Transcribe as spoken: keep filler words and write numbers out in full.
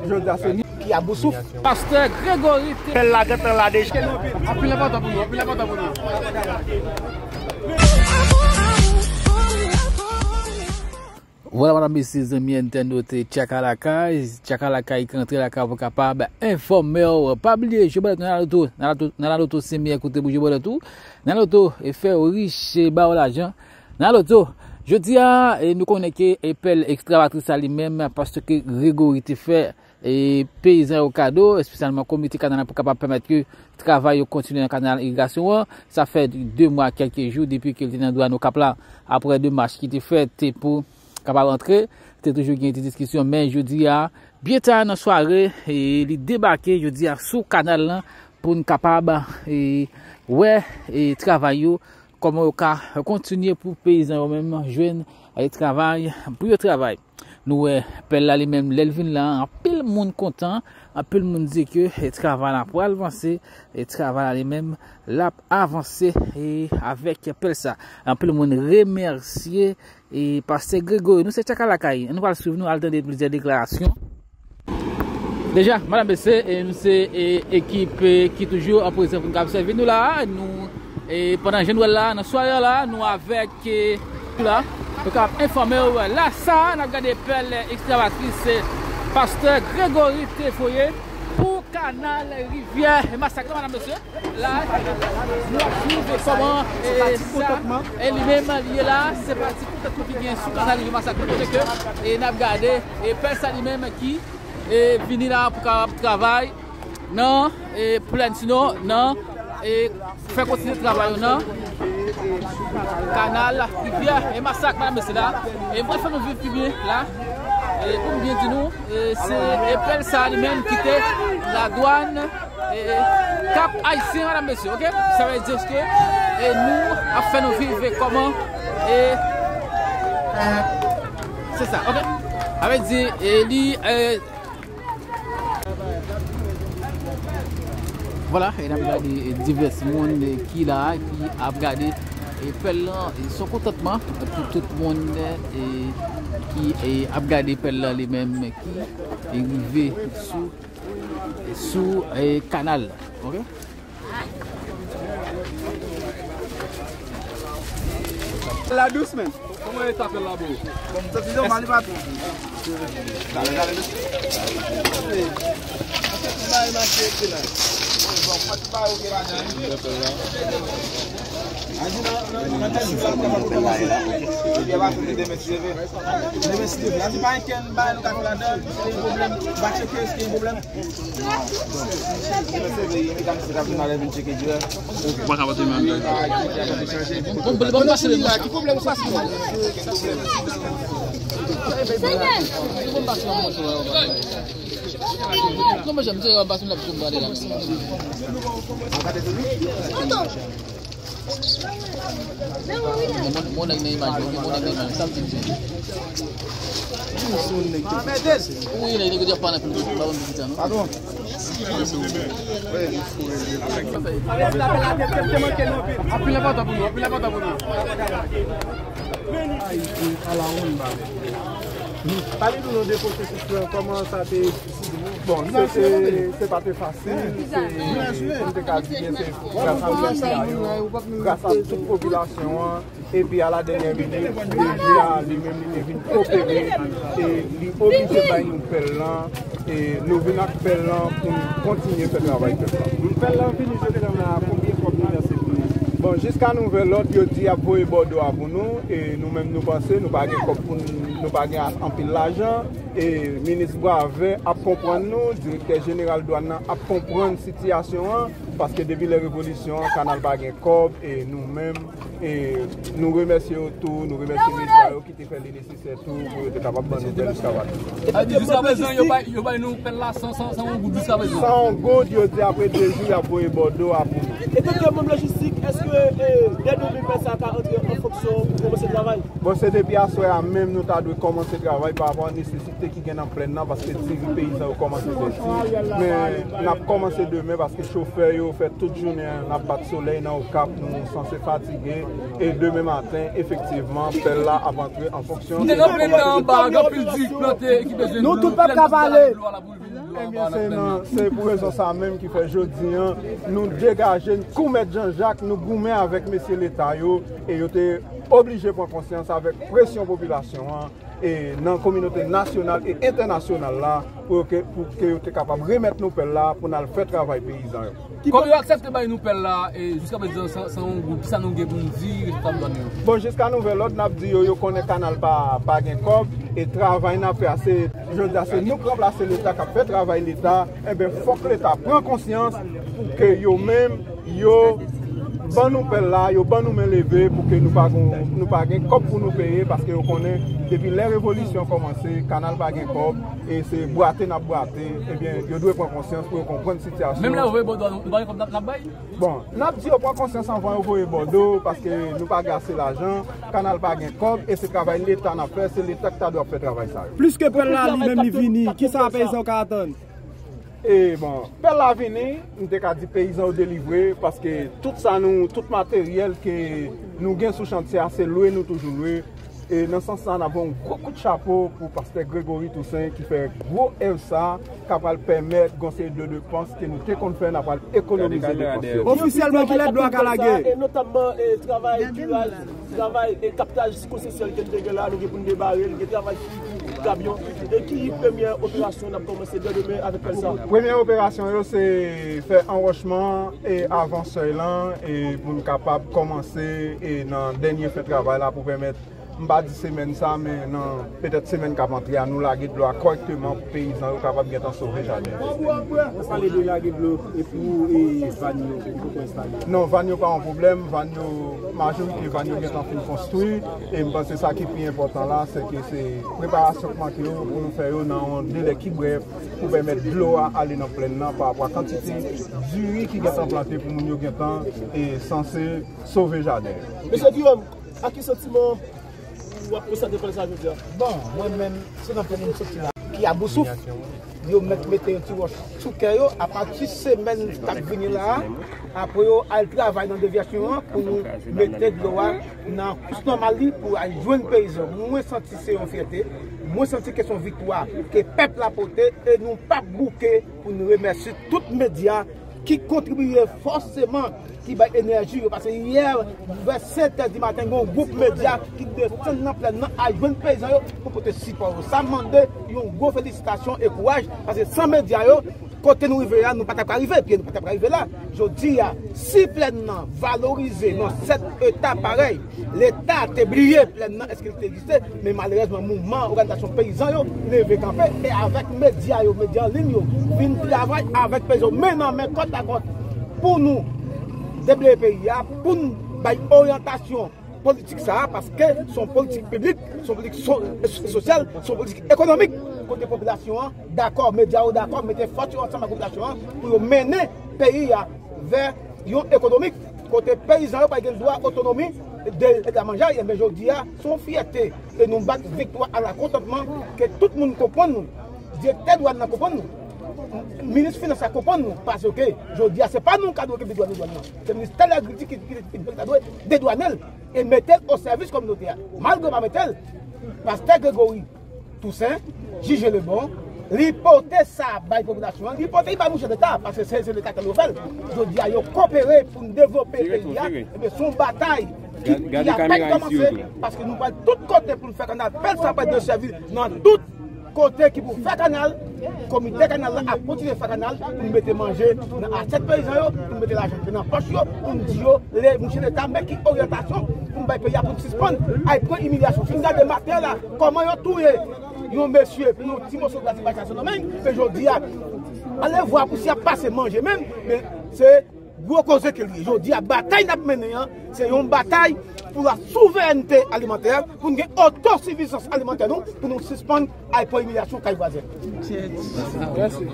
Jodi a se nou ki a bout souf. Pastè Gregory te Pèl la gentan la deja. Anpil enpòtan pou nou, anpil enpòtan pou nou. Vwala, medam, mesye, zanmi entènot, Tchaka Lakay, Tchaka Lakay ki rantre lakay pou kapab enfòme w. Pa bliye, jwe bòlèt nan Laloto, nan Laloto, nan Laloto se meyè kote pou jwe bòlèt ou. Nan Laloto, e fè w rich, e ba w lajan. Nan Laloto, jodi a, e nou konnen ke e pèl ekskavatris la li menm, pastè Gregory te fè, e peyizan yo kado, espesyalman komite kanal la pou kapab pèmèt ke travay yo kontinye nan kanal irigasyon an. Sa fè de mwa kèlke jou depi ke l te nan dwàn Okap la, apre demach ki te fèt pou kapab antre, te toujou gen ti diskisyon, men jodi a, byen ta nan sware, e li debake jodi a sou kanal lan pou n kapab, e, wè, e, travay yo, kòman yo ka kontinye pou peyizan yo menm jwenn, e, travay, pou yo travay. Nou wè pèl la li menm, lè l vin la, anpil moun kontan, anpil moun di ke, e, travay la pral vanse, e travay la li menm, l ap avanse, e avèk pèl sa. Anpil moun remèsye, e, pastè Gregory. Nou se Tchaka Lakay. Nou pral swiv, nou al tande plizyè deklarasyon. Deja, medam, mesye, e nou se, e, ekip, e, ki toujou an prezans pou n ka sèvi nou la. Nou, e, pandan jan nou wè l la, nan sware a la, nou avèk, e, la, nou ka enfòme w la sa, n ap gade pèl, e, ekskavatris, e, pastè Gregory te voye pou kanal rivyè Masak la, medam, mesye. La, nou ap swiv kòman, e, sa, e li menm li ye la, se pa ti kontantman ki gen sou kanal rivyè Masak la, kote ke, e n ap gade, e pèl sa li menm ki, e vini la pou kapab travay nan, e plèn, sinon nan, e fè kontinye travay yo nan kanal rivyè, e Masak, medam, mesye, la. E mwen fè nou viv pi byen la. E pou m byen di nou, e se, e pèl sa li menm ki te ladwàn, e Kap Ayisyen, medam, mesye, oke? Sa vle di ke, e nou ap fè nou viv kòman, e se sa, oke? Sa vle di, e li, e, Vwala, e n ap gade, e, divès moun, e, ki la, ki ap gade, e, pèl lan, e, s on kontantman pou tout moun, e, ki, e, ap gade pèl lan li menm, ki, e, rive sou, e, sou, e, kanal la. Oke? La dous, men. Kòman yo t apèl la, bro? Bon, m santi se yon mal, li pa twò. Dale, dale, dale. Bay mache, epi la. Bon, fòk ti bay, oke, la, nan. Ann di nan, nan, nan tèt sa, nou kapab kòmanse. Epi, a pati de demen, si Dye vle. Demen, si Dye vle. Ann di pa gen kenn bagay nou ka fè ladan, si gen pwoblèm, va tcheke, si gen pwoblèm. Ou pa ka pote men an. Bon, bon, bon, pase la. Non, men janm, se yon baton la pou m gade la. Mon, mon nèg nan imaj, mon nèg nan imaj, sa m di m se. Wi, nèg yo di ap pale anpil, pa ban m di sa, non? Padon. Anpil enpòtan pou nou, anpil enpòtan pou nou. Pale nou de pwosesis lan, kòman sa te Bon, se, se, se pa te fasil, se, m te ka di byen, se gras a medya yo, gras a tout popilasyon an, epi a la dènyè minit, D J a li menm li te vin opere, e li oblije bay nou pèl lan, e nou vin ak pèl lan pou n kontinye fè travay pèp la. Pèl lan vini jodi a konbyen kòb nou vèse pou li? Bon, jiska nouvèl òd, yo di y ap voye bòdwo a pou nou, e nou menm nou panse nou pa gen kòb pou n, nou pa gen anpil lajan. E minis Boisvert ap konprann nou, direktè jeneral dwàn nan ap konprann sitiyasyon an, paske depi lè revolisyon an, kanal pa gen kòb, e nou menm, e nou remèsye yo tou, nou remèsye medya yo ki te fè li nesesè tou pou yo te kapab ban nou pèl jiska maten. Jiska prezan, yo bay, yo bay nou pèl la san, san, san yon goud jiska prezan. San yon goud, yo di apre de jou, y ap voye bòdwo a pou nou. E kote pwoblèm lojistik, èske, e, dè demen pèl sa ka antre an fonksyon pou kòmanse travay? Bon, se depi aswè a menm nou ta dwe kòmanse travay pa rapò a nesesite ki gen nan plèn nan, paske diri peyizan yo kòmanse soti. Men n ap kòmanse demen, paske chofè yo fè tout jounen an, n ap bat solèy nan Okap, nou sanse fatige. E demen maten, efektivman, pèl la ap antre an fonksyon. Nou te nan plèn nan anba, gen anpil diri ki plante, ki bezwen dlo. Nou tout pèp ka pale. Ebyen, se nan, se pou rezon sa menm ki fè jodi a, nou degaje n kou Mèt Janjak, nou goumen avèk mesye Leta yo, e yo te oblije pran konsyans avèk presyon popilasyon an, e nan kominote nasyonal e entènasyonal la, pou ke, pou ke yo te kapab remèt nou pèl la, pou n al fè travay peyizan yo. Kòm yo aksepte bay nou pèl la, e jiska prezan, san, san yon goud, kisa nou gen pou n di responsab dwàn yo? Bon, jiska nouvèl òd, n ap di yo, yo konnen Kanal pa, pa gen kòb, e travay n ap fè a, se, jodi a, se nou k ranplase Leta k ap fè travay Leta. Enben, fòk Leta pran konsyans pou ke yo menm, yo ban nou pèl la, yo ban nou men leve pou ke nou pa gon, nou pa gen kòb pou nou peye, paske yo konnen depi lè revolisyon kòmanse, Kanal pa gen kòb, e se bwate n ap bwate. Ebyen, yo dwe pran konsyans pou yo konprann sitiyasyon. Menm lè yo voye bòdò, nou, nou pa gen kòb n ap, n ap bay? Bon, n ap di yo pran konsyans anvan yo voye bòdò, paske nou pa gen ase lajan, Kanal pa gen kòb, e se travay Leta n ap fè, se Leta ki ta dwe ap fè travay sa yo. Plis ke pèl la li menm li vini, kisa peyizan yo ka atann? E bon, pèl la vini, m te ka di peyizan yo delivre, paske tout sa nou, tout materyèl ke nou gen sou chantye a, se lwe nou toujou lwe. E nan sans sa, n ap voye yon gwo kout chapo pou pastè Gregory Toussaint ki fè gwo èv sa, k ap pral pèmèt gon seri de depans ke nou te konn fè, n ap pral ekonomize depans yo. Ofisyèlman, kilè dlo a ka lage? E notamman, e, travay kiraj, travay, e, kaptaj sikosesyèl ke n te gen la, nou gen pou n debare l, gen travay ki, ki, ki kabyon. E ki premyè operasyon n ap kòmanse dè demen avèk pèl sa? Premyè operasyon yo, se fè anwòchman e avan sèy lan, e pou n kapab kòmanse e nan dènye fen travay la pou pèmèt, m pa di semèn sa, men nan petèt semèn k ap antre a, nou lage dlo a kòrèkteman pou peyizan yo kapab gentan sove jaden. Ou pale de lage dlo e pou, e, van yo, pou, pou enstale? Non, van yo pa yon pwoblèm. Van yo, majorite van yo gentan fin konstwi. E m panse sa ki pi enpòtan la, se ke se preparasyon k manke yo pou nou fè yo nan yon delè ki brèf pou pèmèt dlo a ale nan plèn nan pa rapò a kantite diri ki gentan plante pou moun yo gentan e sanse sove jaden. Mesye Guillaume, ak ki santiman w ap konstate pèl sa jodi a? Bon, mwen menm, se nan pèl m soti la, ki a bout souf. Yo mèt mete yon ti wòch sou kè yo, apati semèn k ap vini la a, apre yo al travay nan devyasyon an pou nou mete dlo a nan kous nòmal li pou al jwenn peyizan. Mwen santi se yon fyète, mwen santi ke se yon viktwa ke pèp la pote, e nou p ap bouke pou n remèsye tout medya ki kontribiye fòseman, ki bay enèji yo, paske yè, vè sentè di maten, gen yon gwoup medya ki desann nan plèn nan al jwenn peyizan yo pou pote sipò yo. Sa mande yon gwo felisitasyon e kouraj, paske san medya yo, kote nou rive a, nou pa t ap ka rive, pye nou pa t ap ka rive la. Jodi a, si plèn nan valorize nan sèt eta parèy, Leta te bliye plèn nan, èske li te egziste, men malerèzman, mouvman òganizasyon peyizan yo leve kanpe, e avèk medya yo, medya an liy yo, vin travay avèk peyizan yo, men nan men, kòt a kòt, pou nou debleye peyi a, pou n bay oryantasyon politik sa a, paske se yon politik piblik, se yon politik so-, sosyal, se yon politik ekonomik, kote popilasyon an dakò, medya yo dakò, mete fòs yo ansanm ak popilasyon an pou yo mennen peyi a vè yon ekonomi kote peyizan yo pral gen dwa otonomi de, de la manjay. Enben, jodi a, se yon fyète e nou bat viktwa alakontantman ke tout moun konprann nou. Direktè dwàn nan konprann nou. Minis finans la konprann nou. Paske jodi a, se pa nou k dwe okipe dwàn nan. Se ministè lagrikilti ki, ki, ki, ki ta dwe dedwane l e mete l o sèvis kominote a. Malgre yo pa mete l, pastè Gregory Toussaint, jije le bon, li pote sa bay popilasyon an, li pote li bay mouche Leta, paske se, se Leta ki ta dwe fè l. Jodi a, yo kopere pou n devlope peyi a, ebyen, se yon batay ki, ki apèn kòmanse, paske nou pral tout kote pou n fè kanal, pèl sa pral desèvi nan tout kote ki pou fè kanal, komite kanal la ap kontinye fè kanal pou n mete manje nan asyèt peyizan yo, pou n mete lajan nan pòch yo, pou n di yo, le mouche Leta, men ki oryantasyon pou n bay peyi a, pou n sispann al pran imilyasyon. Si n gade maten la, kòman yo touye yon mesye pou yon ti moso gras li bay sa Sendomeng, men jodi a, ale vwa pou si y ap pase manje menm, men se gwo koze ke li ye. Jodi a, batay n ap mennen an, se yon batay pou la souverènte alimantè, pou n gen otosifizans alimantè nou, pou nou sispann al pran imilyasyon kay vwazen. Mèsi.